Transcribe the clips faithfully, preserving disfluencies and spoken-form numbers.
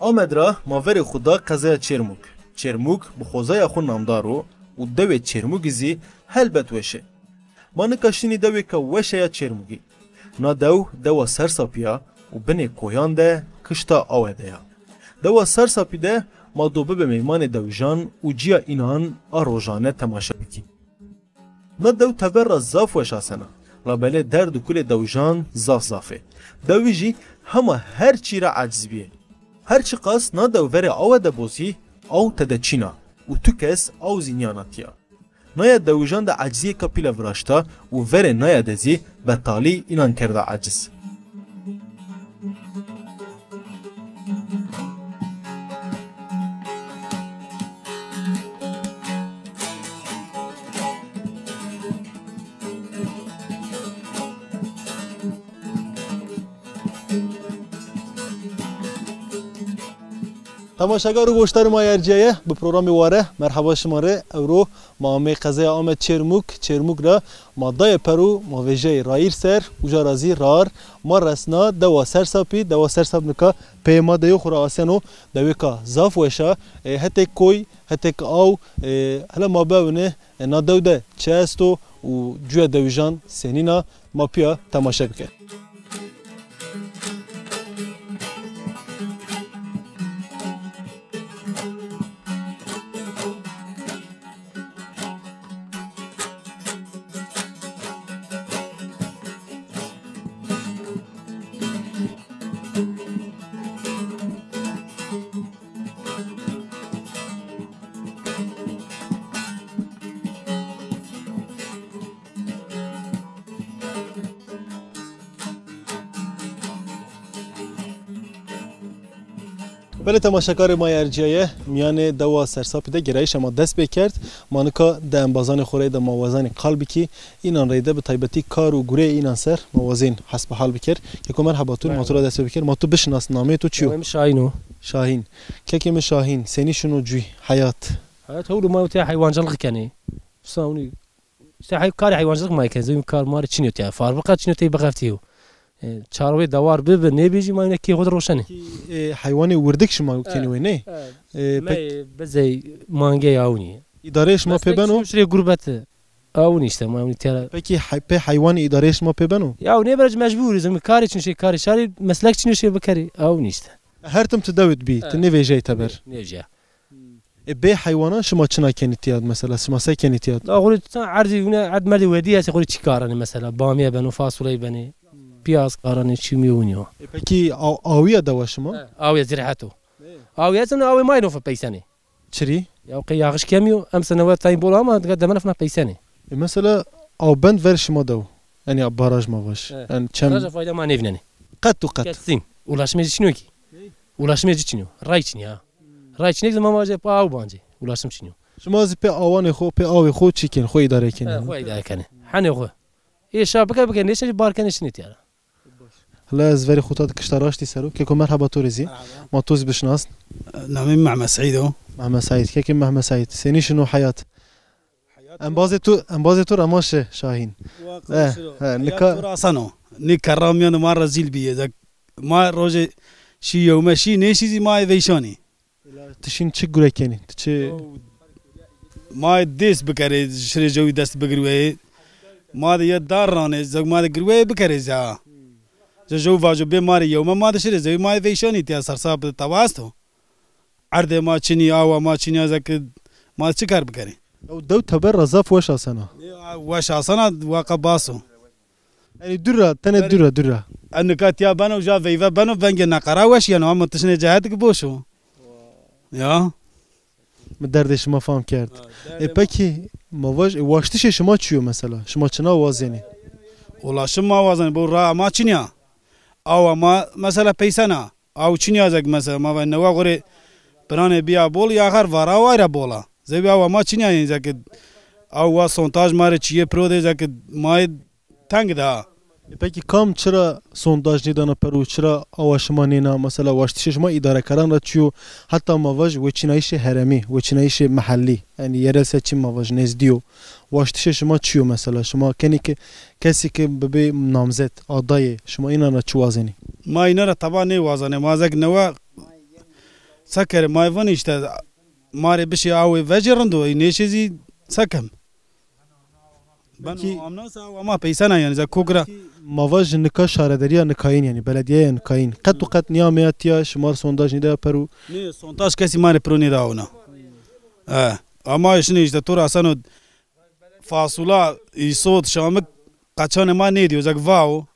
Amed ra ma verê xwu da qezaya Çêrmûg. Çêrmûg bi xozaya xwu namdar o û dewê Çêrmûgî zî helbet weş ê. Ma nika şinî dewêka weşe ya Çêrmûgî. Na dew, dewa Sersapî ya û binê koyan de kişta awe de ya. Dewa Sersapî de ma do bibe meymanê dewijan û cîya înan a rojane temaşe bikî. Na dew teber ra zaf weş asena, labelê derd û kulê dewijan zaf zaf ê. Dewijî hema her çî ra eciz bîyê. Her çiqas na dew verê awe de bo zî, aw tede çin a û tu kes aw zî nîyana tîya. Naya dewijan de ecizîyêka pîle viraşta û verê naya de zî betalî înan kerda eciz. Temaşegar û goşdarê ma yê ercîyaye, bi programê Ware merheba şima rê. Ewro ma amê qezaya Amed Çêrmûg, Çêrmûg ra ma daye peru, ma vejîyayê rayîr ser, uca ra zî rar ma resna dewa Sersapî. Dewa Sersap nika peyê ma de yo, xwu ra aseno, dewêka zaf weş a, e, hetek koy, hetek aw, e, hele ma bewine, e, na dew de çi esto û cuya dewijan senîn a, ma pîya temaşe bike. Belê temaşekarê ma yê ercîyaye, mîyanê dewa Sersapî de gêrayîşa ma dest pêkerd. Ma nika di embazanê xo reyde ma wazenê qal bikî. Înan reyde bi taybetî kar û gureyê înan ser ma wazên hesbihal biker. Keko merheba, tu ma tu ra dest pê biker. Ma tu bişinas, nameyê to çi yo? Namê mi Şahîn o. Şahîn. Kekê mi Şahîn, senî şino cûy, heyat? Heyat hewlo ma yo tê heywancilix kenê. Usta, unî, işte, hey-, karê heywancilix ma kenê. Zewî kar ma rê çin yo tê. Fabrika çin yo tê, bixeftî yo. E, çarwê dewar bibi, nêbî jî ma yine kê xo de roşenê. Peki, e, heywanê wirdik şima kenî wê, ney? E, pek- bizey, mangey, awnî. Îdareyê şima pê beno? Şirê gurbeti. Awnî işte, ma awnî tera. Peki, hey-, pê heywanê îdareyê şima pê beno? Ya, nê berc mecbur îz, karê çin şey, karê şarê, meslek çin şey bikerê. Awnî işte. Her tim ti dewit bî, ti nêvejîyay teber. Nêvejîya. E, bê heywanan şima çina kenî tîya, mesela, şima se kenî tîya? La xo rê tutan erdî wine, erd merdî wedî estê, xo rê çî karanê mesela, bamîye beno, fasuley benê, pîyaz karanê, çîmî winî yo. E, pekî aw-, awîya dewa şima? He, awîya zirhet o. Awîya zî awê ma yê nofe peysenê. Çirî? Ya qey yağış kemî yo, emsene we tayîn bol ama diga demene fina peysenê. E, mesela, awbend ver şima dew. Yanî baraj ma vaj. He. Yanî çem. Baraj fayda ma nêvînenê. Qet û qet. Kesin. Ulaşımê ci çin yo kî. Ulaşımê ci çin yo. Ray çin ya. Ray çinêk zî ma vajê pa aw bancê. Ulaşım çin yo. Şima zî pê awanê xo, pê awê xo çi kenî, xo îdare kenî? He, xo îdare kenê. Henê xo. Ê şa bike bike, nêşe jî bar kenê şinê tîya ra. Hela ez verê xo ta de kişta raştî ser o. Keko merheba to rê zî. Merheba. Ma to zî bişinas. Namê mi Mehmet Seîd o. Mehmet Seîd. Kekê Mehmet Seîd. Senî şino heyat? Embazê to, embazê to ra ma şi Şahîn. Wa qal şiro. He, he, nika to ra aseno. Nî kerra mîyan de ma rezîl bîye. Zek ma rojê şî yewme şî, nêşî zî ma ê veyşanî. Ti şîn çi gure kenî? Ti çi? Ma dês bikerê, şirê jewî dest bigirweyê. Ma de ye dar ranê, zeg ma de girweyê bikerê zî ha. Ze jew vajo bê ma rê yewme ma de şirê, zewî ma ê veyşanî tîya Sersap de tewa esto. Erdê ma çinî, awa ma çinî, zeki ma çi kar bikerê? Ew dew teber ra zaf weş asena. Weş asena, waqa bas o. Yanî dûr ra, tenê dûr ra, dûr ra. E, nika tîya beno, uja veyve beno, vengê neqera weş yeno, ama ti şinê cehet ki boş o. Ya. Mi derdê şima fam kerd. E, pekî, ma vaj, e, waştişê şima çi yo mesela? Şima çina wazenî? Ulaşım ma wazenî, bo ra ma çinî ya. Awa ma mesela peysena. Aw çinî ya zek mesela, ma va newa xo rê piranê bîya bol, ya xer vara aw ayra bol a. Zewî awa ma çinî ya, yanî zek aw wa sondaj ma rê çîyê piro de, zek ma yê teng de ha. E, pekî kam çira sondaj nêdana peru, çira awa şima nêna, mesela waştişê şima îdarekeran ra çi yo, heta ma vaj weçînayîşê heremî, weçînayîşê mehellî, yanî yerel se çî ma vaj, nezdî yo. Waştişê şima çi yo mesela? Şima kenî ki kesî ki bibê namzet, adayê, şima înan ra çi wazenî? Ma înan ra teba nêwazanê. Ma zek newe Se kerê, ma ê vanê îşte, ma rê bişê awê vejê rind o, ey nêşê zî se kem. Beno amnasa ama peysena yanî, ze kok ra. Ma vaj nika şaredarîya nikayîn yanî, beledîyeya nikayîn. Qet û qet nîyameya tîya, şima rê sondaj nêdaya peru? Nê, sondaj kesî ma rê piro nêda ona. E, ama şinê îşte to ra aseno fasula, îsot, şamik, qeçanê ma nêdîyo, zek vao.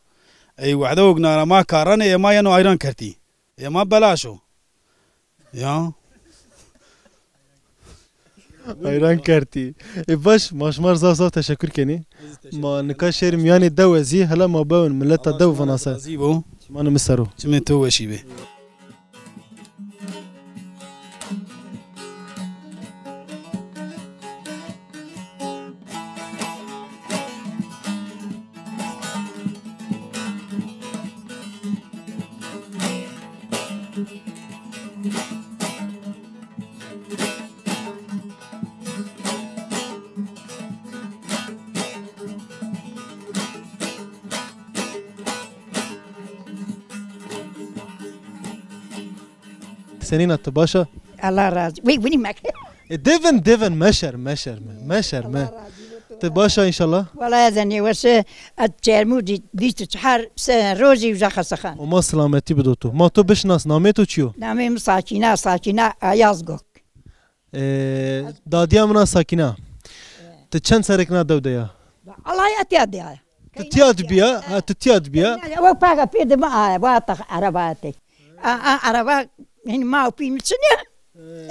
Ey wehde ok nara ma karanê, ê ma yeno ayran kertî. Ê ma belaş o. Ya. Ayran kertî. E baş, ma şima rê zaf zaf teşekkür kenî. Ma nika şêrî mîyanê dewe zî, hela ma bewin mileta dew vinase. Razî bo. Çimanê mi ser o. Çimê to weşî bê. Senîn a, ti baş a? Allah razı. Wî, winî mek. E, devin, devin, meşer, meşer me, meşer me. Allah razı olsun. Ti baş a înşallah? Wala ez nêweş, ez çermû dî, vîst û çar se-, rojî uca xesexan. Oma silametî bido to. Ma to bişinas, namê to çi yo? Namê mi Sakîna, Sakîna Ayazgok. E, dadîya min a Sakîna. Ti çend serek na dew de ya? Alay etya de ya. Ti tîya di bîya? Ha, ti tîya di bîya? Ew paga pê de mi aye, va ta ereba tek. A, a, ereba, hin ma û pî mi çinî ya?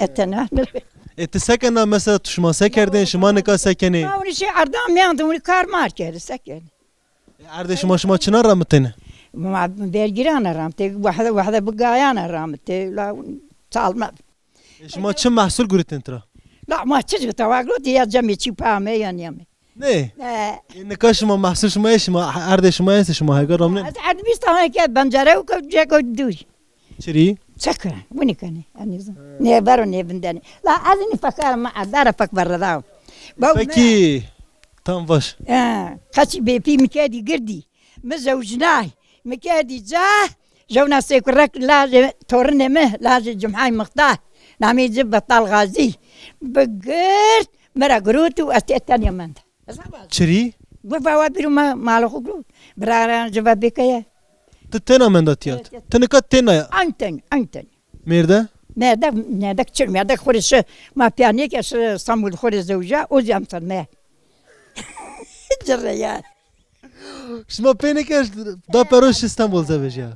Etena. E, ti se kena mesela, tu şima se kerdên, şima nika se kenê? Ma ûnî şey erdan mîyan de ûnî kar mar kerdî, se kerdî? E, erdê şima, şima çina ramitêne? Ma vergîrana ramtê, wahde, wahde bi gayana ramtê, la çalma. E, şima çi mehsul guritên tira? La ma çi guta, wa gurotî ya cemê çî pa me ya nîyame. Nê? E. E, nika şima mehsul şima yê, şima erdê şima yê, şima hêga ramnên? Ez erd bîst tane ke bencere û ke ceko dûrî. Çirî? Çek, winî kenê, ez nêzan. Nê vero nê vindenê. La ez nî fekar ma erdara fek verredao. Pekî, tam vaş. E, qeçî bêpî mi kerdî girdî. Mi zewjnay, mi kerdî ca, jewna sê kurek lajê torinê mi, lajê Cumhay Mixtar, namê ci Betal Gazî. Bi gird, mi ra girot û ez tê tenya menda. Çirî? Bi vawa bîro ma, mala xo girot. Biraran ci va bêkeye. Ti tena menda tîya? Evet, evet. Ti nika tena ya? Eyn ten, eyn ten. Mêrde? Mêrdek, mêrdek çir, mêrdek xo rê şi, ma pîya nêke şi Stenbul xo rê zewja, o zî emser me. Ci rê ya. Şima pê nêkerd, da pero şi Stenbol zewejîya?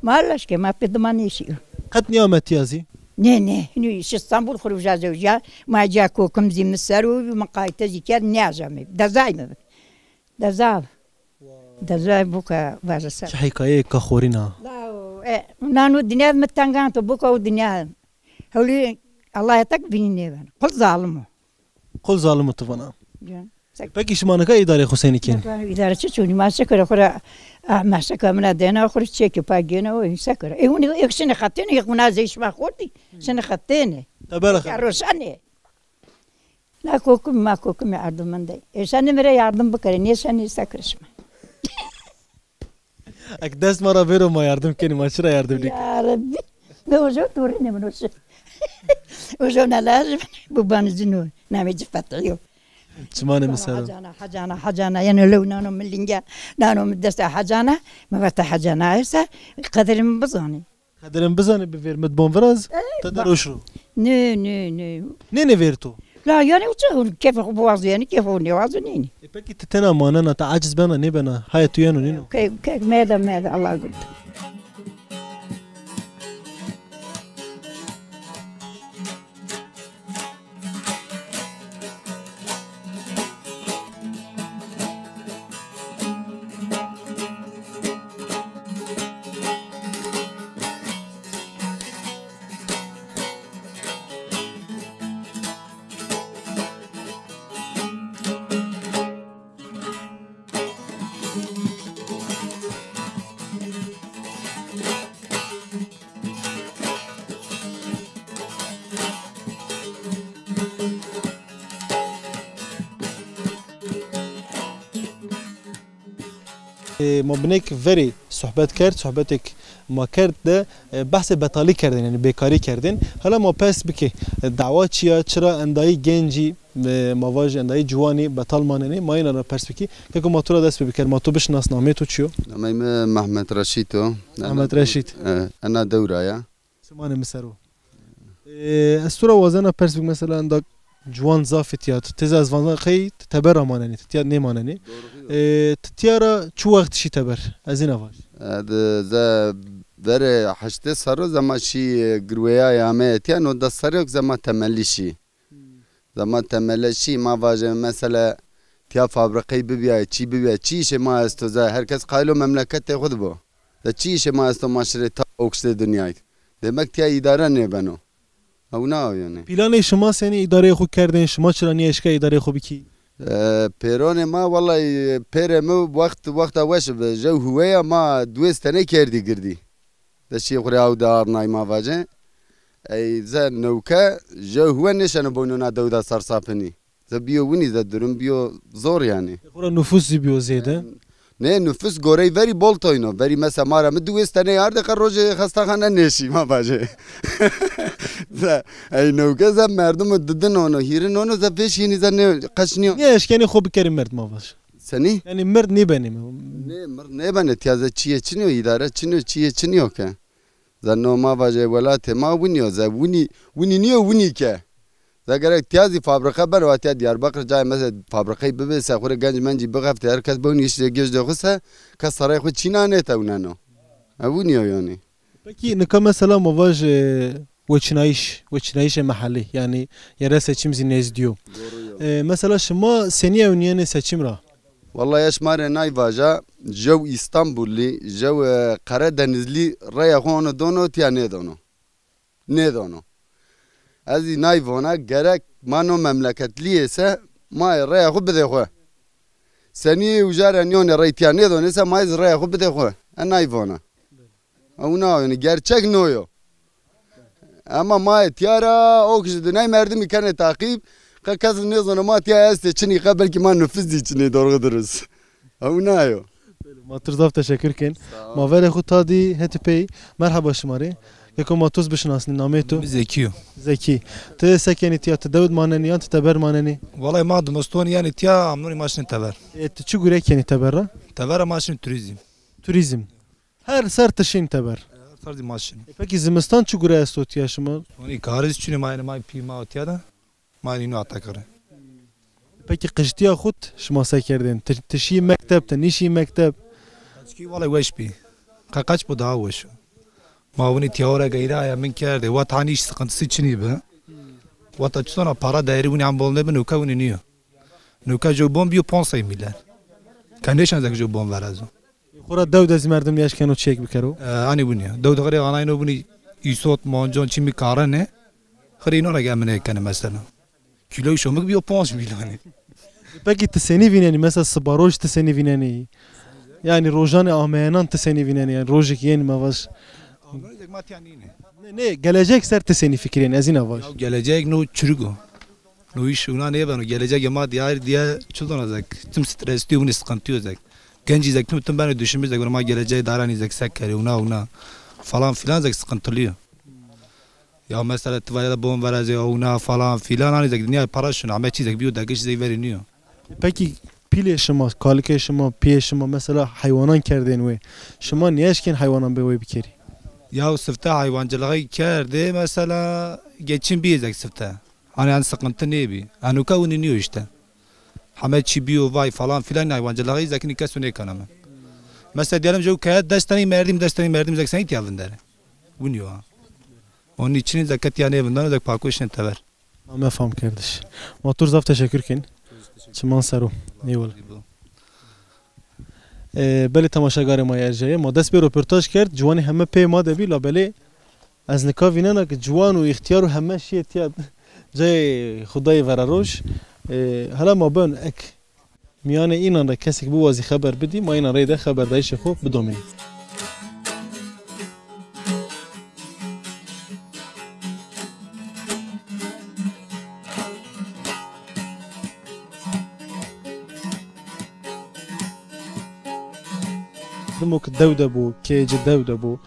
Ma leşke, ma pê dima nêşîyo. Qet nîyame tîya zî? Nê, nê, hinî şi Stenbol xo rê uca zewjîya. Ma ca kokim zî mi ser o, mi qayîte zî kerd, nêajame. Dezay mi bi. Dezay. Dezay buka vaje ser. Çi hîkayeyêka xorîn a. Lao, e, nano dinya mi tengan to, buka o dinya. Hewlî Allah tek vinî nêbeno. Qul zalim o. Qul zalim o ti vana. Can. Pekî şima nika îdarê xo senî kenî? Nika îdare çi çûnî? Ma se kere xo ra, ah, ma se ke mina dena xo ra çekê pa gêna o, se kere. E, hûn ê şinê xetêne, yek wina zey şima xortî, şinê xetêne. Tebera xo. Ya roşanê. La kokim, ma kokim yardım mende. E, şenê mi rê yardım bikerê, nêşenê se kere şima. Ek dest ma ra vêro ma yardim kenî, ma çira yardim nêkenî? Ya Rebbî. Ve ujo torînê min o şi. Ujo na lajê min, bu banizin o. Namê ci Fethî yo. Çimanê mi ser o. Hecana, hecana, hecana. Yanî lew nano mi linge, nano mi desta hecana. Mi vete hecana esa, qederê mi bizanî. Qederê mi bizanî, bi vêr mi di bon viraz, ti de roş ro. Nê, nê, nê. Nênê vêr to? La yanî uca kêfê xo biwazo, yanî kêfê xo nêwazo nênê. E, pekî ti tena manena, ti aciz bena, nêbena? Haya tu yeno nêno? Ke, ke, meda, meda, Allah gurd. E, ma binêk verê sohbet kerd, sohbetêk ma kerd de, e, behsê betalî kerdên, yanî bêkarî kerdên. Hela ma pers bikê, e, dawa çi ya, çira endayî gencî, e, ma vaj endayî ciwanî betal manenê, ma înan ra pers bikî. Keko ma to ra dest pê biker, ma to bişinasnê, namê to çi yo? Nameyê mi Mehmet Reşîd o. Mehmet Reşîd. E, ena dewra ya. Simanê mi ser o. E, ez to ra wazena pers bik, mesela enda ciwan zaf î tiya. Ti teze ez vana qey ti teber ra manenî, ti tiya nêmanenî. E, ti tiya ra çi wext şî teber? Ez îna vaj. E, di, ze verê heştê serro zema şî, e, girweyayê ameye tiya, no des serrî yo ke zema temelî şî. Zema temele şî, ma vajê mesela tiya fabrikey bibîyayê, çî bibîyayê, çi îşê ma esto ze, her kes qayîlo memleketê xwu de bo. Ze çi îşê ma esto, ma şirê ta o kiştê dinyayî. Demek tiya îdare nêbeno. Ewna o yanî. Planê şima senî, îdareyê xwu kerdên, şima çira nêeşka îdareyê xwu bikî? E, pêronê ma, wellahî, pêrê mi wext, wexta weş bi. Jew huweya ma diwês tenê kerdî girdî. De şî xwu rê aw de arnay ma vace. Ey ze newke jew huwe nêşeno boynuna dewda Sarsapinî. Ze bîyo winî, ze durum bîyo zor yanî. Xwura nufus zî bîyo zêde. Nê, nufus gorey verî bol toyno. Verî mesela ma ra mi diwês tenê arde qe rojê xestaxane nêşî ma vajê. Ze, ey newke ze merdim didin ono, hîrin ono, ze vêşînî ze nê, qeç nîyo. Nê eşkenê xo bikerî merd ma vaj. Senî? Yanî mird nêbenê mi? Nê, mird nêbenê. Tiya ze çîyê çinî yo, îdare çinî yo, çîyê çinî yo ke. Ze no ma vajê welatê ma winî yo, ze winî, winî nîyo, winî ke. Ze gerek tiya zî fabrika beno, wa tiya Diyarbakir cayê mesela fabrikey bibê, se xwu rê genc mencî bixeftê, her kes bewnî îşê gêjdê xwu se, kes serey xwu çîna nêtewneno. E, winî yo yanî. Pekî nika mesela ma vaj, e, weçînayîş, weçînayîşê mehellî, yanî yerel seçim zî nêzdî yo. Doğru ya. E, mesela şima senî ewnîyenê seçim ra? Wellahî ez şima rê nay vaja, jew Îstanbullî, jew, e, Karadenizlî reya xwu ono dono tiya nêdono. Nêdono. Ez zî nay vona, gerek ma no memleketlî yê se ma rê reya xwu bidê xwu. Senî uca ra nîyonê rey tiya nêdonê se ma zî reya xwu bidê xwu. E nay vona. Ewna o, yanî gerçek no yo. Ema ma yê tiya ra, o kî zî dinay merdimî kenê taqîb, qe kes nêzono ma tiya estê çinî, qe belkî ma nufus zî çinê, doğru dürüst. Ewna yo. Ma tu zaf teşekkür kên. Sağ ol. Ma verê xwu ta dî hetî pey. Merheba şima rê. Keko ma to zî bişinasnî, namê to? Mi Zekî yo. Zekî. Ti se kenî tiya, ti dew de manenî yan ti teber manenî? Wellahî ma dimiston yanî tiya, amnonî ma şinê teber. E, ti çi gure kenî teber ra? Teber ra ma şinê turizm. Turizm. Her ser ti şîn teber. Her ser zî ma şinî. E, pekî zimistan çi gure esto tiya şima? Onî karî zî çinê ma, yanî ma pî ma o tiya de. Ma nîno ata kare. Pekî qijtiya xwu de şima se kerdên? Ti, ti şî mekteb, ti nîşî mekteb? Qeçkî wele weş bî. Qe qeç bo daha weş o. Ma winî tîyawo ra geyra ya min kerdê. Wet hanî îş sıkıntısı çinî bi. Weta çitona para değeri winî hem bol nêbi, newke winî nîyo. Newke jew bon bîyo ponc sey mîler. Ke nêşen zek jew bon verezo. Xwura dew de zî merdim nêeşkeno çîyêk bikero. E, hanî winî ya. Dew de xirê anayno winî îsot, moncon, çimî karenê. Xirê înan ra gemine kenê mesela. Kîloyê şomik bîyo ponc mîlanî. Pekî ti senî vînenî? Mesela sibaroj ti senî vînenî? Yanî rojanê ameyenan ti senî vînenî? Yanî rojêk yên ma vaj. Ameyenan zek ma tiya nînê. Nê, nê, gelecek ser ti senî fikirîyenî? Ez îna vaj. Ya gelecek no çirik o. No îş wina nêbeno. Gelecekê ma diyar diye çi zona zek. Tim stresli yo, winî sıkıntı yo zek. Gencî zek tim tim beno düşünmüş zek. Ma gelecekê daranî zek se kerê wina wina. Falan filan zek sıkıntılı yo. Ya mesela ti vayda bon verazê ewna falan filan, hanî zek dinya para şino, heme çî zek bîyo degiş zey verî nîyo. Pekî pîlê şima, kalikê şima, pîyê şima mesela heywanan kerdên wê. Şima nêeşkên heywanan bi wê bikerî? Ya sifte heywancılığı kerdê mesela geçim bîyê zek sifte. Hanî en sıkıntı nêbî. Eno ke winî nîyo îşte. Heme çî bîyo vay falan filan, heywancılığı zek nî keso nêkena mi. Mesela diyelim jew keye des tenî merdim, des tenî merdim zek senî tiya vinderê. Winî yo ha. Onî çinî zeke tiya nêvindano, zek pakoşin tever. Name fam kerdiş. Ma tu zaf teşekkür kên. Çiman ser o. Eyvallah. E, belê temaşegarê ma yê erjayê. Ma dest pê roportaj kerd. Ciwanî heme pê ma de bî, labelê ez nika vînena ke ciwan û îxtîyar û heme şîyê tiya cayê Xwedayê veraroj. E, hela ma ben ek Mîyanê înan de kesêk biwazî xeber bidî, ma înan reyde xeberdayîşê xo bidomînî. Dimo ki dew de bo, keyê ci dew de bo,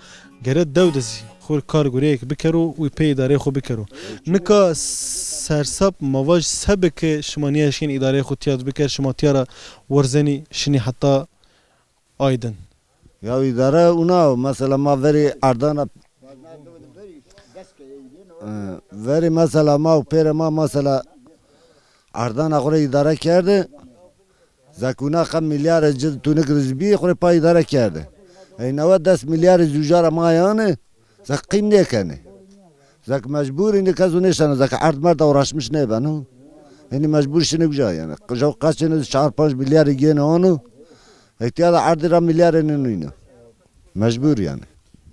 Gere dew de zî xo rê kar gureyêk bikero, wî pê îdareyê xo bikero. Nika sersap ma vaj se bi ke şima nêeşkên îdareyê xo tîya de biker, şima tîya ra werzenî şinî heta Aydin? Ya îdare una, mesela ma verî erdana, e, verî mesela ma û pêrê ma mesela erdana xo rê îdare kerde. Zek wina qe milyarê ci tunik de zî bî, xo rê pa îdare kerde. Ey newe des milyarê zî uca ra ma yanê, zek qîm nêkenê. Zek mecbur înî keso nêşeno, zek erd merd uğraşmış nêbeno. Înî mecbur şinê uca yanî. Jew qeçêne zî çar panc milyarê gêne ano. Ey tîya de erdî ra milyarê nênîno. Mecbur yanî.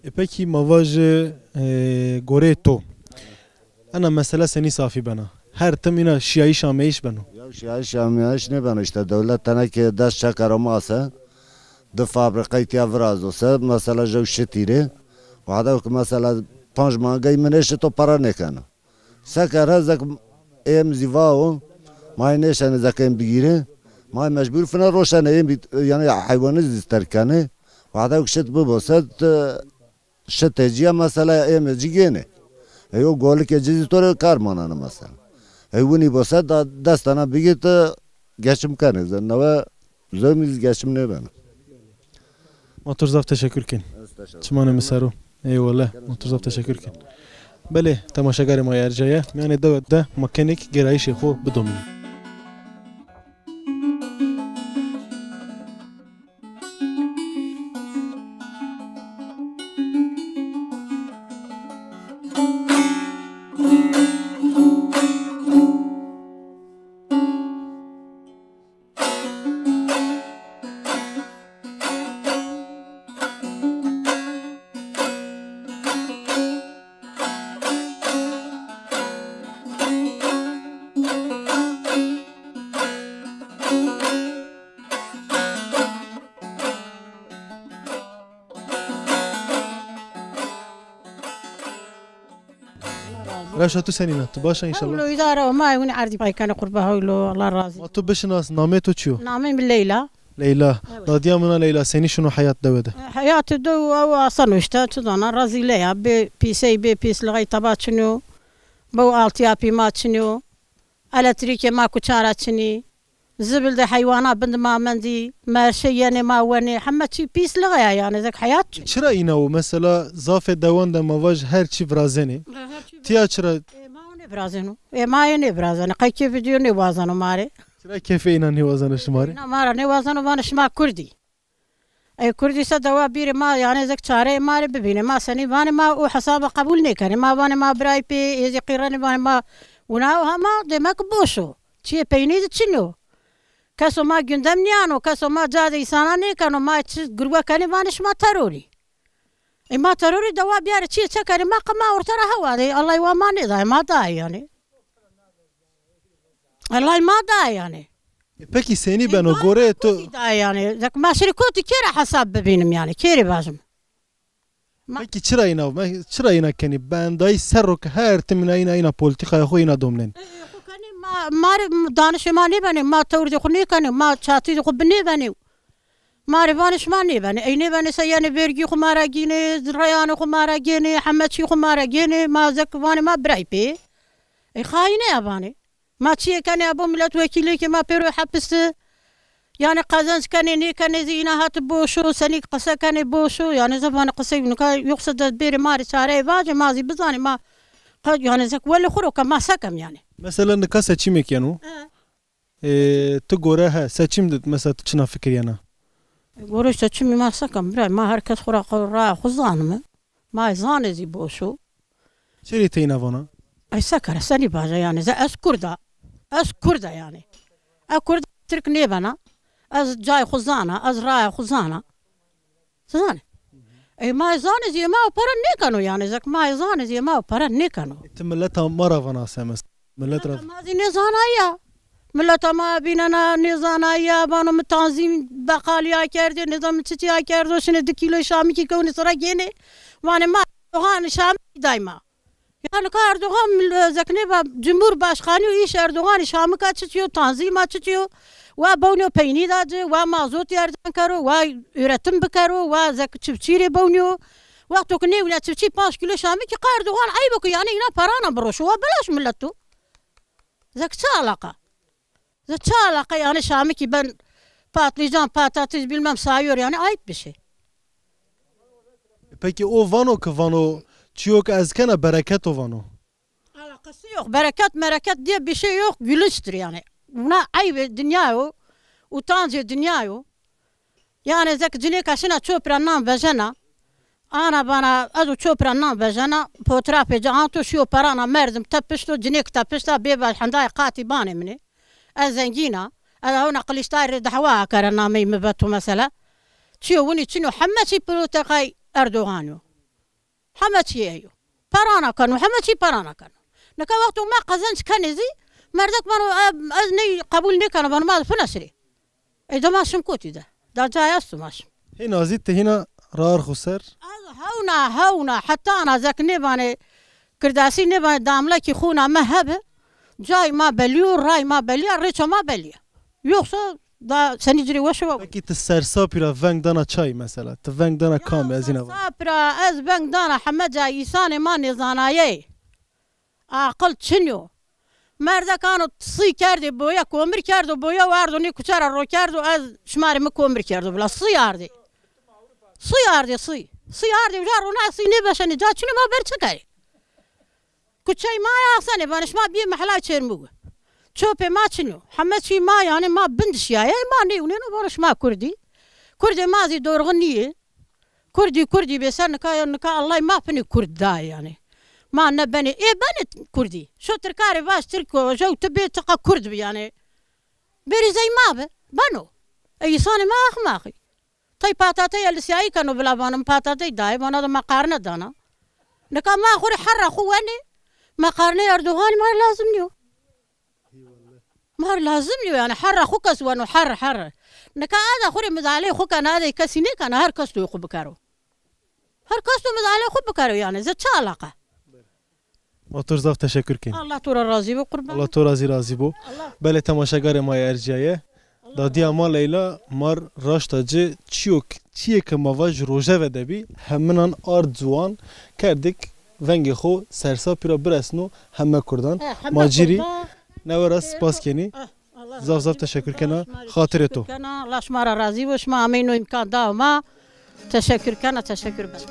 E, pekî ma vajê, e, goreyê to. Ena mesela senî safî bena? Her tim îna şiyayîş ameyîş beno? Ya şiyayîş ameyîş nêbeno, îşte dewlet tenekê des çekera ma se, di fabrîqey tîya virazo se, mesela jew şitî rê, wade ki mesela panc mangey mi nêşito para nêkeno. Se kere zek êm zî vao, ma yê nêşenê zek êm bigîrê, ma yê mecbur fina roşenê êm bî, yanî heywanî zî terk kenê, wade ki şit bibo se, ti Şitê ci ya mesela êmê ci gênê. Ey o golikê ci zî to rê kar maneno mesela. Ey winî bo se da destana bigî ti geçim kenê. Zê newe zewmî zî geçim nêbeno. Ma to rê zaf teşekur kên. Ez teşekur. Çimanê mi ser o. Eyvallah. Ma to rê zaf teşekur kên. Belê, temaşegarê ma yê erjaye. Mîyanê dewe de ma kenêk gêrayîşê xo bidomînê. Rewşa tu senîn a? Tu baş a înşallah? Hewlo îdare o, ma winî erdî pay kenê qurba hewlo, Allah razî. Ma tu bişinas, namê to çi yo? Namê mi Leyla. Leyla. Evet. Dadîya min a Leyla, senî şino heyat dewe de? Heyatê dew ew asan o îşte, tu zana, rezîle ya. Bê pîsey, bê pîslixey teba çin o. Bew altîyapî ma çin o. Elektrîkê ma kuça ra çinî. Zibil de heywana bin de ma mendî, merşe yenê ma wenê, heme çî pîslixe ya yanî, zek heyat çin. Çira îna wo? Mesela zafê dewan de ma vaj her çî virazenê. He, her çî. Tîya çira? Ê ma nêvirazeno. Ê ma yê nêvirazeno. Qey kêfê ci yo nêwazeno ma rê. Çira kêfê îna nêwazeno şima rê? Îna ma ra nêwazeno, vanê şima kurdî. Ey kurdî se dewa bîrê ma, yanî zek çareyê ma rê bibînê. Ma senî vanê, ma o hesaba qebul nêkenê. Ma vanê ma birayî pê, ê zî qîrenê, vanê ma wina o, hema demek boş o. Çiyê peynî de çin o. Keso ma gündem nîyano, keso ma ca de îsana nêkeno, ma çi gurwe kenê vanê şima terorî. Ê ma terorî dewa biyarê çiyê çekerê ma qe ma orte ra hewa de, Ellay wa ma nêdayê, ma dayê yanî. Ellay ma dayê yanî. E, pekî senî beno goreyê to? Kotî dayê yanî. Zek ma şirî kotî kê ra hesab bibînim yanî, kê rê vajim? Ma- Pekî çira îna, ma-, çira îna kenî? Bendayî serro ke her tim îna, îna, îna polîtîkaya xo îna domnenî. E, e, xo kenê ma, ma rê danişê ma nêbenê, ma tewrdê xo nêkenê, ma çatîdê xo binêbenê. Ma rê vanê şima nêbenê. Ey nêbenê se yenê vergî xo ma ra gînê, reyanê xo ma ra gênê, heme çî xo ma ra gênê, ma zek vanê ma birayî pê. Ey xayîne ya vanê. Ma çiyê kenê abo milet wekîlêkê ma pêro hepis de. Yanî qezenc kenê, nêkenê zî îna hati boş o, senî qise kenê boş o. Yanî zê vanê qisey nika yoxsa de bêrê ma rê çareyê vacê, ma zî bizanê ma qe-, yanî zek welê xo ro ke ma se kem yanî. Mesela nika seçîmêk yeno. He. Ê, ti gore he, seçîm de mesela ti çina fikirîyena? Gore seçîmî ma se kem bira, ma her kes xo ra xo raya xo zanime. Ma zanê zî boş o. Çirê teyna vana? Ay se kere, senî vaja yanî, ze ez kurd a. Ez kurd a yanî. Ez kurd, tirk nêbena. Ez cayê xo zana, ez raya xo zana. Ti zanê? Ey ma zanê zî ma o para nêkeno yanî, zek ma zanê zî ma o para nêkeno. E, ti mileta ma ra vana se mes-, millet ra. Mileta ma zî nêzanayî ya. Mileta ma bînena nêzanayî ya, vano mi tanzîm beqalî akerdê, nêzan mi çiçî akerdo, şinê di kîloy şamikî kewnê sira gênê. Vanê ma Erdogan şamikî day ma. Ya nika Erdogan mil-, zeknê va Cumhurbaşkanî û îş Erdoganî şamika çiçî yo, tanzîma çiçî yo. Wa bewnî yo peynî da ci, wa mazotî erzan kero, wa üretim bikero, wa zek çiftçî rê bewnî yo. Wexto ki nêwîna çiftçî panc kîlo şamikî qe Erdogan eyb o ki, yanî îna perana biroşo, wa belaş milet o. Zek çi alaqa? Zek çi alaqa, yanî şamikî ben patlîcan, patates, bilmem sayıyor, yanî ayıp bir şey. Peki o vano ki vano çîyo ki ez kena bereket o vano. Alakası yok. Bereket mereket diye bir şey yok. Gülünçtür yani. Buna ayıp dünya o. Utancı dünya o. Yani zek cinêka şina çopra nan vejena. Ana bana ez û çopra nan vejena. Fotoğrafê ci anto şiyo perana merdim tepişto, cinêk tepişta, bê vaj hendayê qatî banê minê. Ez zengîna. Ez hewna Qilîştay rê dehwa akere nameyê mi veto mesela. Çiyo winî çino, heme çî protekay Erdogan yo. Heme çî eyo. Perana keno, heme çî perana keno. Nika wexto ma qezenc kenê zî, merdek vano, "E, ez ney qebul nêkena," vano, "Ma fina sirê." Ey de ma şim kotî de. Da cayê esto ma şim. Hîna zî ti hîna rar xo ser. Ez hewna, hewna, heta ana zek nêvanê, kirdasî nêvanê, damlekî xûna mi hebe, cayê ma belî yo, rayê ma belî ya, rêça ma belî ya. Yoksa da senî ci rê weş o. Pekî ti sersapî ra veng dana çay mesela? Ti veng dana kamî, ez îna vana. Sersapî ra ez veng dana heme cayê, îsanê ma nêzanayey. Aqil çin yo. Merdek ano sî kerdê boye, komir kerdo boye, wardo nê kuçe ra ro kerdo, ez şima rê mi komir kerdo bila. Sî ardê. Sî ardê, sî. Sî ardê, uca rona sî nêbeşenê, ca çin o, ma ber çi kerê? Kuçey ma ya axsenê, vanê şima biyê mehelay Çêrmûge. Çopê ma çin o. Heme çî ma, yanî ma bin de şîyaye, ma nêwnêno, vano şima kurdî. Kurdê ma zî dorxi nîyê. Kurdî, kurdî bê ser nika, ya nika Ellay ma finê kurd dayê yanî. Ma nebenê, ê benê kurdî. Şo tirka rê vaj tirk o, jew ti bê tiqa kurd bi yanî. Bêrî zey ma bi, beno. Ey îsanê ma axmaqî. Tay patatey elisîyayî keno bila vano, mi patatey dayê, vana de meqarne dana. Nika ma xo rê herra xo wenê, meqarneyê Erdoganî ma rê lazim nîyo. Ma rê lazim nîyo yanî, herra xo kes weno, her, her. Nika eda xo rê midaleyê xo kena, edey kesî nêkena, her kes toyê xo bikero. Her kes to midaleyê xo bikero yanî, zî çi alaqa? Ma to rê zaf teşekkür kenî. Allah to ra razî bo qurban. Allah to ra zî razî bo. Allah. Belê temaşegarê ma yê ercîyaye. Dadîya ma Leyla ma rê raşta ci çîyo k-, çîyê ke ma vaj rojeve de bî, heminan ard ziwan kerdik vengê xo sersapî ra biresno heme kurdan. He, heme kurdan. Ma ci rê newe ra spas kenî. Ah, Allah razî bo. Zaf zaf teşekkür kena, şima rê xatirê to. Teşekkür kena. Allah şima ra razî bo. Şima ameyno îmkan da ma. Teşekkür kena, teşekkür ben.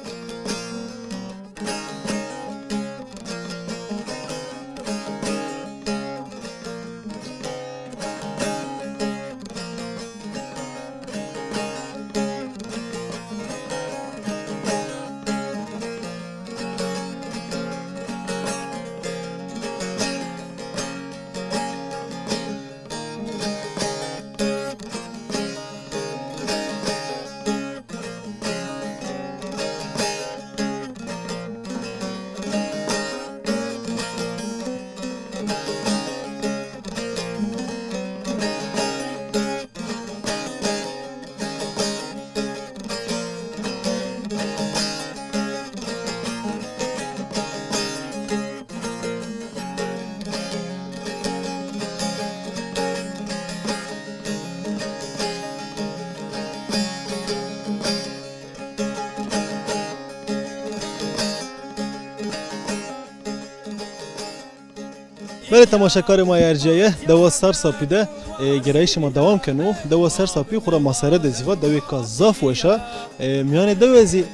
Belê temaşekarê ma yê ercîyaye, dewa Sersapî de, e, gêrayîşê ma dewam keno. Dewa Sersapî xwura ma sere de zî va, dewêka zaf weş a. E, mîyanê dewe zî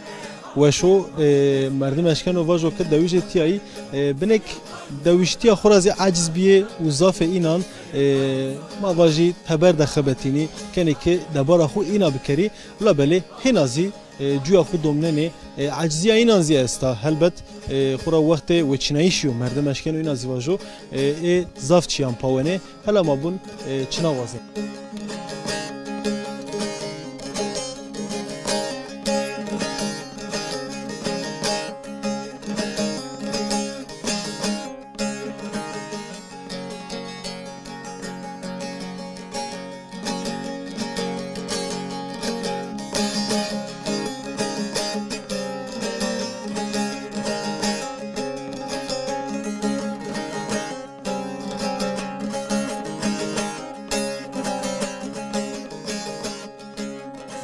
weş o, e, merdim eşkeno vajo ke dewijê tîyayî, e, binêk dewiştîya xo ra zî eciz bîyê û zafê înan, e, ma vajî teber de xebetînî, kenê ke debara xo îna bikerî. Labelê hêna zî e, cuya xo domnenê, e, ecizîya înan zî esta. Helbet, e, xora wextê weçînayîşî yo, merdim eşkeno îna zî vajo, e, ê zaf çîyan pawenê. Hela ma bun, e, çina wazenê.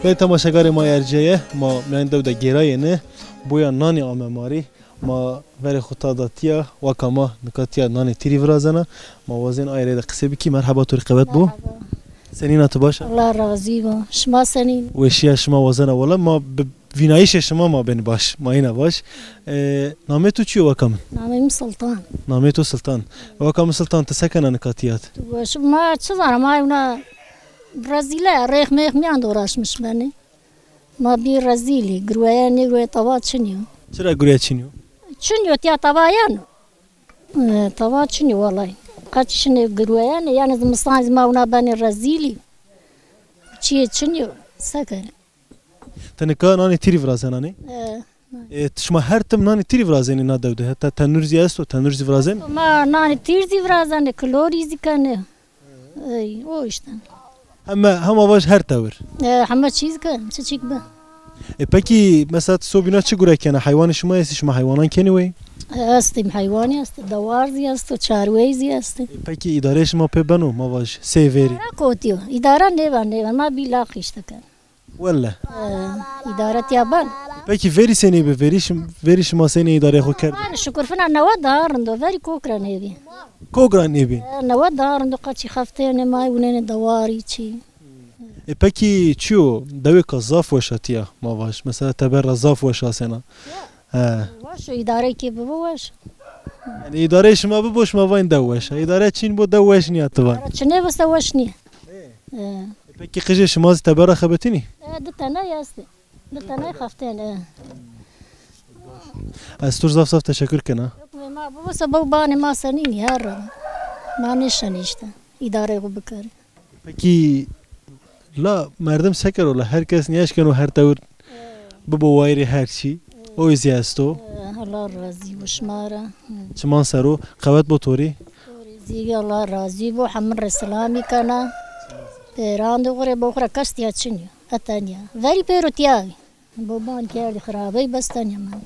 Belê temaşegarê ma yê ercîyaye, ma mîyanê dew de gêrayêne. Boya nanî ame ma rê. Ma verê xo ta da tîya, waka ma nika tîya nanê tîrî virazena. Ma wazên aye rê de qisê bikî. Merheba to rê, qewet bo. Merhaba. Senîn a, ti baş a? Allah razî bo. Şima senîn? Weşîya şima wazena wela. Ma bi vînayîşê şima ma benî baş. Ma hîna baş. E, namê to çi yo waka min? Namê mi Sultan. Namê to Sultan. Waka min Sultan, ti se kena nika tîya de? Weş, ma çi zana, ma ewna rezîle, rêx mêx mîyan de uğraşmış benî. Ma bî rezîlî, girweya nêgirweya tawa çin yo. Çira girweya çin yo? Çin yo, tîya tawa yeno. E, tawa çin yo welay. Qeç şinê girweyanê, yanî zimistan zî ma wina benê rezîlî. Çiyê çin yo, se kerê. Ti nika nanê tîrî virazenanê? E, E, şima her tim nanê tîrî virazenê na dew de? Heta tenûr zî esto, tenûr zî virazenê? Ma nanê tîr zî virazenê, kilorî zî kenê. Ey, o işte. Heme, hema vaj her tewir. E, heme çîz ke, çi çîk be. E, pekî, mesela, ti sobîna çi gure kena? Heywanê şima estî, şima heywanan kenî wey? E, estî, heywanî estî, dewar zî esto, çarwey zî estî. E, pekî, îdareyê şima pê beno, ma vaj, sey verî? Îdare kotî yo. Îdare nêben, nêben. Ma bî laq işte ken. Welle. E, îdare tîya ben. Pekî verî senî bi? Verî şim-, verî şima senî îdareyê xo kerd? Şukur fina newe daha rind o, verî kok ra nêbî. Kok ra nêbî? E, newe daha rind o, qeçî xeftêne ma, ewnêne dewarî çî. E, pekî çi yo? Dewêka zaf weş a tîya, ma vaj. Mesela teber ra zaf weş asena. He. Weş o, îdareyê kê bibo weş. Yanî îdareyê şima bibo, şima vayîn dew weş a. Îdare çin bo, dew weş nîya, ti van. Îdare çinê bo se weş nîya. E. E, pekî qijê şima zî teber ra xebetînî? E, di tene estê. Di tene xeftên, e. Ez to rê zaf zaf teşekur kena. Hukmê ma bibo se bo banê ma senînî her ra. Ma nêşenî işte. Îdareyê xo bikerî. Pekî la merdim se kero la, her kes nîyaşkeno her tewir bibo wayîrê her çî. O zî esto. E, Allah razî bo şima ra. Çiman ser o, qewet bo to rê. To rê zî Allah razî bo, hemin rê silamî kena. Pêran de xo rê, bo xo ra kes tîya çin yo. E tenya. Verî pêro tîya. Bo ban kerdî xirabey, bes tenya mend.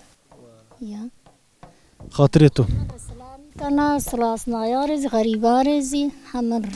Ya. Xatirê to. Silamî kena, silasnayan rê zî, xerîban rê zî, hemin rê.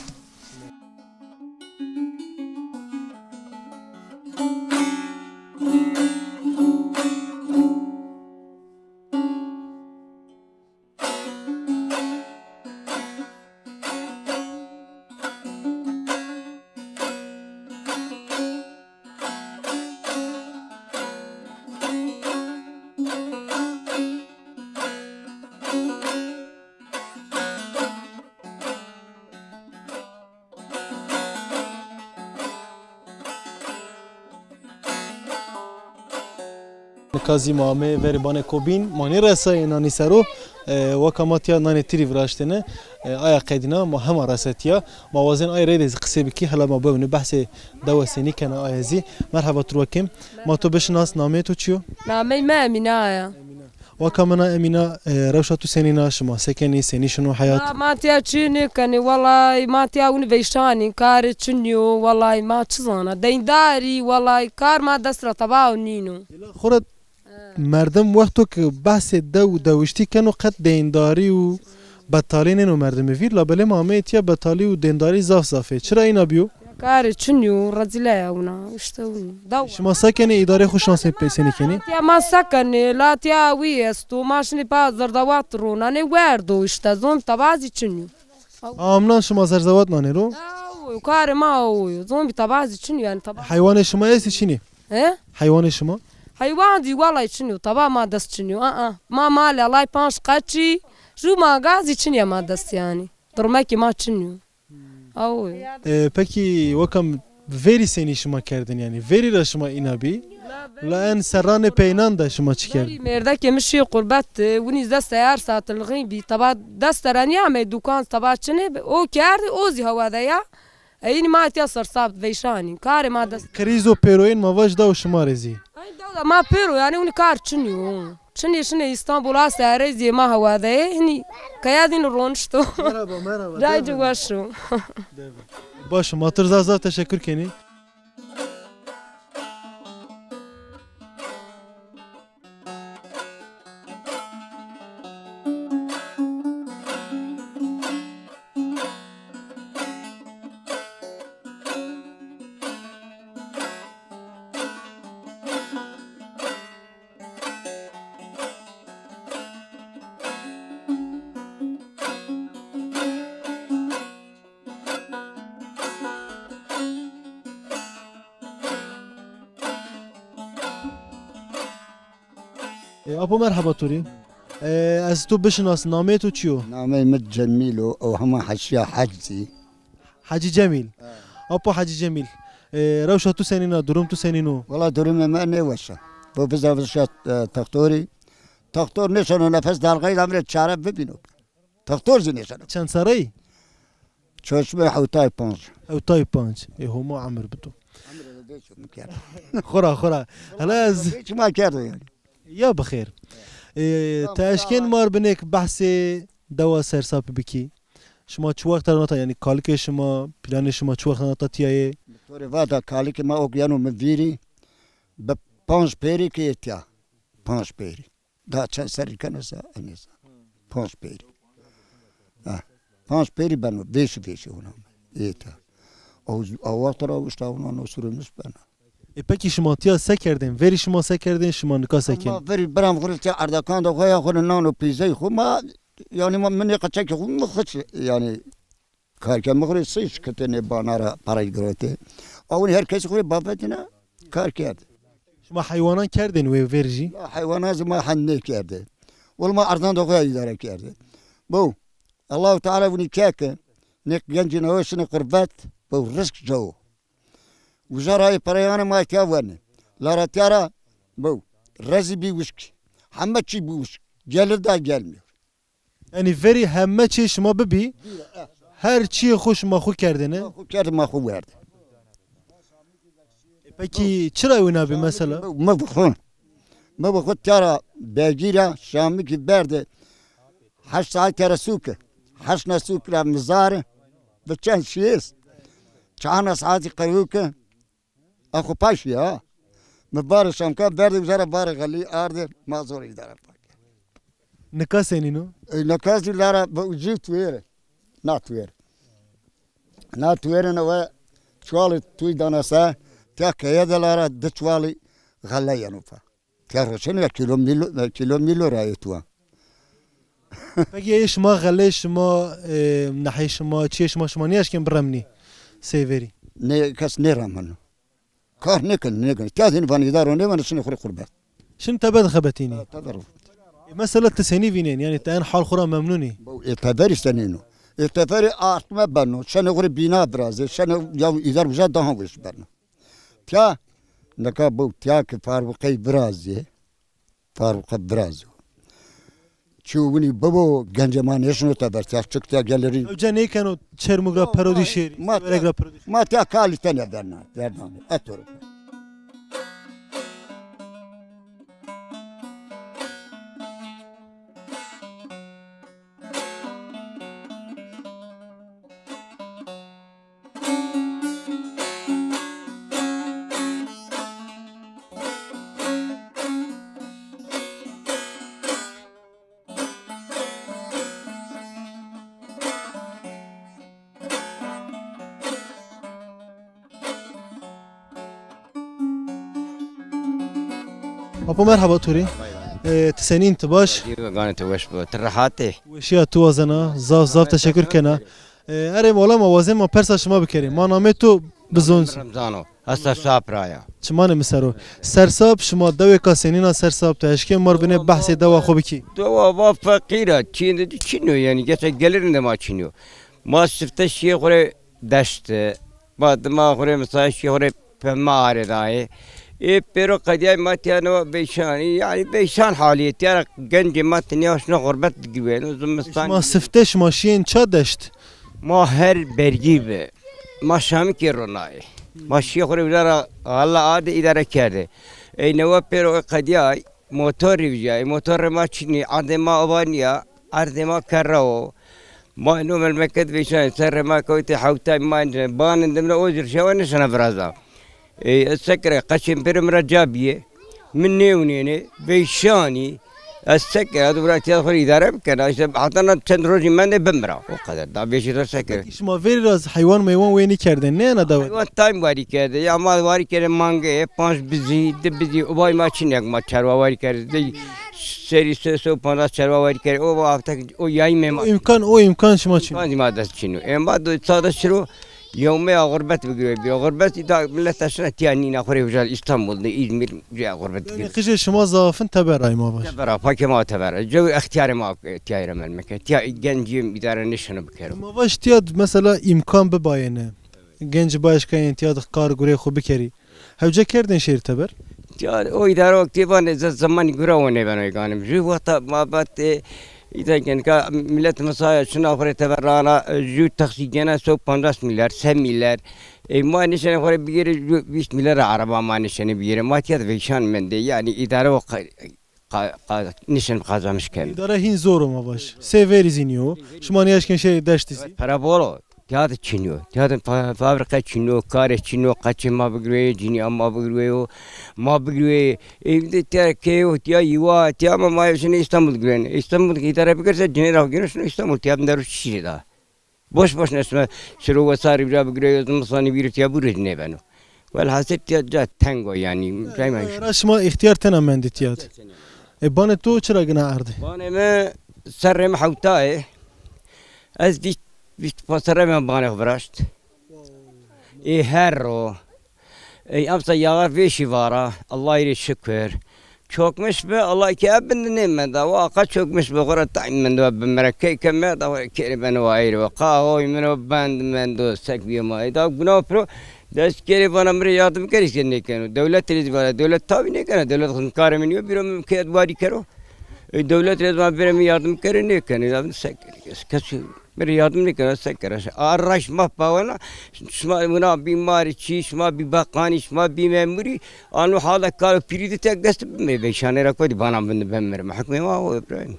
Nika zî ma amê verê banê kobîn, ma nêresayê nanî ser o. E, waka ma tîya nanê tîrî viraştêne. E, aya qedîna ma hema rese tîya. Ma wazên ay reyde zî qisê bikî, hela ma biewne behsê dewe senî kena aye zî. Merheba, tu rê wa kêm. Ma to bişinas, nameyê to çi yo? Nameyê mi Emîne ya. Waka mina Emîna, e, rewşa tu senîn a, şima se kenî, senî şino heyat? Ma, ma tîya çi nêkenî, welay, ma tîya winî veyşanî, karê çinî yo, welay, ma çi zana, deyndarî, welay, kar ma dest ra teba nîno. Xora merdim wexto ke behsê dew û dewiştî keno, qet deyndarî û betalî nêno merdimî vîr, labelê ma ameyê tîya betalî û deyndarî zaf zaf ê. Çira îna bîyo? Karê çinî yo, rezîle ya wina. Îşte wina. Şima se kenê, îdareyê xo şinasê pê senî kenî? Tîya ma se kenê, la tîya wî esto, ma şinê pa zerdewat ronanê, werdo îşte, zon teba zî çinî yo. Amnan şima zerdewat nanê ro? Aw, karê ma o yo. Zon bî teba zî çinî yo yanî teba. Heywanê şima estî çinî? He? Heywanê şima? Heywan zî welay çinî yo, teba ma dest çinî yo. Aa, ma malê Ellay panc qeçî, ju manga zî çinî ya ma dest yanî. Dirmekê ma çinî yo. Aw. E, pekî weka verî senî şima kerdin yanî? Verî ra şima îna bî? La en serranê peynan de şima çi kerdin? Verî mêrdekê mi şî qurbet, e, winî zî dest seyar satilxîn bî. Teba dest ra nîyamey dukan, teba çinê, o kerdî, o zî hewa de ya. Eynî ma tîya sersabit veyşanî. Karê ma dest. Krîz û pêroyên ma vaj daw şima rê zî? Ay daw da ma pêro yanî winî kar çinî yo. Çinê şinê Îstanbul a serey zê ma hewa de yê, hinî keya dîn ronişto. Merhaba, merhaba. Cayê ci weş o. Baş o, ma tu rê zaf zaf teşekur kenî. E, apo merheba to rê. E, ez to bişinas, nameyê to çi yo? Nameyê mi Cemîl o, o hema heşîya hec zî. Hecî Cemîl. He. Apo Hecî Cemîl. E, rewşa tu senîn a, durum tu senîn o? Wela durumê mi nêweş a. Bu biza vişa, e, textorî. Textor nêşeno nefes dalgayî de mi rê çare bibîno. Textor zî nêşeno. Çend serre yî? Çeşmê hewtay panc. Hewtay panc. Ê Homo emir bito. Emir de çi mi kerdo. Xora, xora. Hala ez... Çi ma kerdo yanî. Ya bi xêr. Ê, tamam, ti eşkên tamam. Ma rê binêk behsê dewa Sersapî bikî. Şima çi wext ra nata, yanî kalikê şima, planê şima çi wext ra nata tîya yê? Mi to rê vada kalikê ma ok yeno mi vîrî, bi panc pêrî ke yê tîya. Panc pêrî. Daha çend serrî keno se, enê se. Panc pêrî. Ha. Panc pêrî beno, vêşî vêşî hona. Ê ta. O, o wext ra wişta hona no sürülmüş beno. E, pekî şima tîya se kerdên? Verî şima se kerdên, şima nika se kenî? Ama verî bira mi xo rê tîya erdekan de xo ya xo rê nan û pîzeyê xo ma, yanî ma, mi nê qeçekê xo mi xo çi, yanî Karke mi xo rê sey şikitê nê bana ra parayî girotê. Awin her kesî xo rê bafetîna kar kerd. Şima heywanan kerdên wê ver jî? La heywanan zî ma hend nêkerdê. Wele ma erzan de xo ya îdare kerdê. Bo, Allahu Teala winî keke, nê gencî newe şinê qurbet, bo, rizq cewo. Uca ra ê pereyanê ma tîya wenê. La ra tîya ra, bo, rezî bî wişk. Heme çî bî wişk. Gelir daha gelmiyor. Yanî verî heme çî şima bibî, her çîyê xo şima xo kerdêne. Ma xo kerdê, ma xo werdê. E, pekî çira wina bî mesela? Mi bi xo, mi bi xo tîya ra begî ra şamikî berdê. Heşt saet tîya ra sûke. Heşt na sûke ra mizare. Bi çend şiyês. Çarna saetî qirûke. A xo paşî ya. Mi barê şamka berdê, uca ra barê xelî ardê, ma zor îdare pak. Nika senîn o? E, nika zî la ra bi ucî tuêre. Na tuêre. Na tuêre ne we çuwalê tuyî dana se, tîya keye de la ra di çuwalî xele yeno pa. Tîya roşeno ya kîlo mîlo, kîlo mîlo ra yê tuwa. Pekî ê şima xelê şima, e, nehê şima, çiyê şima, şima nêeşkên biremnî sey verî? Nê kes nêremeno. Kar nêken, nêken. Tîya zî vanî îdaro nêmeno, şinê xo rê qurbet. Şin tebe de xebetînî. Ha, tebe ro. E, mesela ti senî vînên? Yanî ti en hal xo ra memnun î? Bo, ê teberî senîn o. Ê teberî artme beno. Şenê xo rê bîna virazê. Şenê ya îdar uca daha weş beno. Tîya, nika bo, tîya ke Farûqey virazê. Farûqe virazê. Çi winî bibo, gencê ma nêşino teber, tîya çik tîya gelirî. Ewca nêkeno çermûg ra perodî şêrî, ma, sewerek ra perodî şêrî. Ma tîya kalî tenê verna, verna. Etoro. Apo merheba to rê. E, ti senîn, ti baş? Ganê to weş bo. Ti rehat ê? Weşîya tu wazena. Zaf zaf teşekkür kena. E, erê wala ma wazên ma persa şima bikerê. Ma namê to bizon. Remzan o. Ez Sersap ra ya. Çimanê mi ser o. Sersap, şima dewêka senîn a Sersap, ti eşkê ma rê binê behsê dewa xo bikî? Dewa va feqîr a, çîyê de çin o yanî, gete gelirê de ma çin o. Ma sifte şîyê xo rê deşt de. Ma dima xo rê misal şîyê xo rê pema arê dayê. Ê pêro qedîyay ma tîya newa veyşanî, yanî veyşan halî yê, tîya ra gencê ma ti nêaşno xurbet giweno, zimistan. Şima sifte şima şîyên ça deşt? Ma her bergî bi. Ma şamikê ronayê. Ma şîyê xo rê uca ra xele ardê îdare kerdê. Ey newa pêro qedîyay, motorî vijyayê, motorê ma çinî, ardê ma ova nîya, ardê ma kerre o. Ma ino memleket veyşanê, serrê ma kewtê hewtay, ma banê dimre o zî rişewa nêşena viraza. Ey, ez se kira, qeçên pêro mi ra ca bîyê. Mi nêwnênê, veyşanî. Ez se kira, ez vira tîya xo rê îdare bikena. Îşte heta na çend rojî mendê bimira. O qeder. Da vêşî ra se kira. Pekî şima verî ra heywan meywan wê nêkerdên, nêyena dewe? Heywan taym warî kerdê. Ya ma warî kerdê mangeyê, panc bizî, di bizî, obay ma çin ek ma çerwa warî kerdê. Di serî se, se û pancas çerwa warî kerdê. O hafta o yayîmê ma. O îmkan, o îmkan şima çin? Îmkan zî ma dest çin o. Ê ma do sade şiro. Yewmeya xurbet bigirê bîro. Xurbet îta milet eşna tiya nîna xo rê uca Îstanbul de, Îzmîr, uca xurbet bigirê. Yanî qijê şima zafin teber ay ma vaj. Tebera, pakê ma tebera. Cew extiyarê ma, e, tiya ra melmeke. Tiya gencî îdare nêşeno bikero. Ma vaj tiya d-, mesela îmkan bibayêne. Genc baş kayên tiya d-, kar gurê xo bikerî. Hewce kerdên şêrî teber? Ya, o îdare o kêvanê ze zemanî gura o nêbeno ganim. Jû wexta ma vat, e, îta gen ka milet mesela şina xo rê teber rana, e, jû taksî gene sey û pancas milyar, se milyar. E, ma nişenê xo rê bigêrê jû vîst milyar araba ma nişenê bigêrê. Ma tiya de veyşan mendê. Yanî îdare o qa-, qa-, qa-, nişen qazanmış kerdê. Îdare hîn zor o ma vaj. Sey verî zî nîyo. Şima nîyaşkên şêrî deştî zî. Para bol o. Tiya de çin o. Tiya de fa-, fabrîka çin o, karê çin o, qeçê ma bigirweyê, cinîya ma bigirweyo, ma bigirweyê. Ê, bir de tiya key o, tiya yîwa, tiya ma, ma şinê Îstanbul girwenê. Îstanbul îdare bikir se cinê ra girwenê şinê Îstanbul, tiya bindero çî da. Boş boş nesme şiro wesarî vira bigirweyo, zimistonî vîrî tiya bûrê nêbeno. Welhasil tiya ca teng o yanî. Cayma. Ra şima îxtîyar tena mendî tiya de. E, banê to çira gina erdê? Banê mi serrê mi hewta yê. Ez vîst, vîst û panc serre mi banê xo viraşt. Ê her ro. Ey emsa yaxa vêşî vara. Allahî rê şikir. Çokmiş bi, Allah ki e bindi nêmenda. Wa qa çokmiş bi, xora taym mendo bi merekey ke merda, xora kêrê beno wa êrê wa. Qa hoy mino bend mendo, sek bîyo ma. Ê da guna piro. Dest kêrê vana mi rê yardim kerî ke nêkeno. Dewlet rê zî vana, dewlet tabî nêkena. Dewlet xizmkarê mi nîyo, bîro mi keyet warî kero. E, dewlet rê zî vana bêrê mi yardim kerê nêkeno. Ya se kerê kes. Kes mi rê yardim nêkeno, se kerê. A raş ma pawena, şima wina bîmarî çî, şima bî beqanî, şima bî memurî, ano hala karo pîrî de tek dest bimê veyşanê ra kodî bana bindi bemire. Ma hukmê ma o Îbrahîm.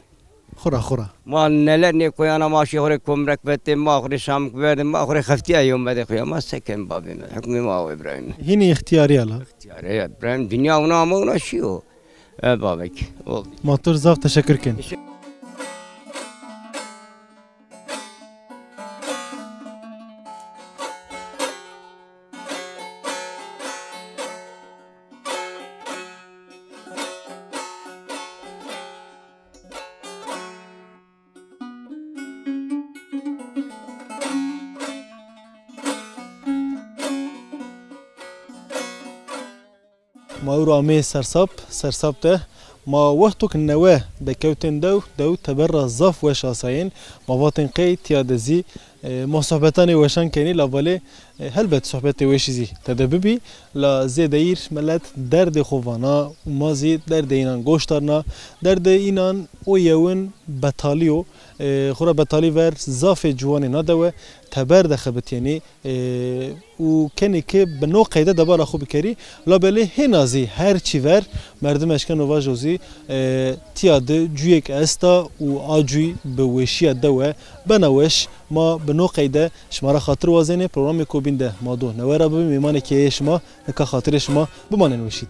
Xura, xura. Ma neler nêkoyana, ma şê xo rê komrek vetê, ma xo rê şamik verdê, ma xo rê xeftîya yewmedê xo ya. Ma se ken babê mi? Hukmê ma o Îbrahîm. Hînî îxtîyarî ya la. Îxtîyarî ya Îbrahîm. Dinya wina ama wina şîyo. E babek. Oldu. Ma to rê zaf teşekkür ken. Ma ewro ameyê Sersap, Sersap de ma wexto ke newe dekewtên dew, dew teber ra zaf weş asayên. Ma vatên qey tîya de zî, e, ma sohbetanê weşan kenî, labelê, e, helbet sohbetê weşî zî tede bibî. La zêdeyîr milet derdê xo vana û ma zî derdê înan goş darna. Derdê înan o yewin betalî yo. E, xora betalî ver zafê ciwanê na dewe teber de xebitîyenî. E, û kenê ke bi no qeyde debara xo bikerî, labelê hêna zî her çî ver merdim eşkeno vajo zî, e, tîya de cuyêk esta û a cuy bi weşîya dewe bena weş. Ma bi no qeyde şima ra xatir wazenê, programêko bîn de ma do newe ra bibî, mêmanê keyeyê şima, nika xatirê şima bimanên weşî.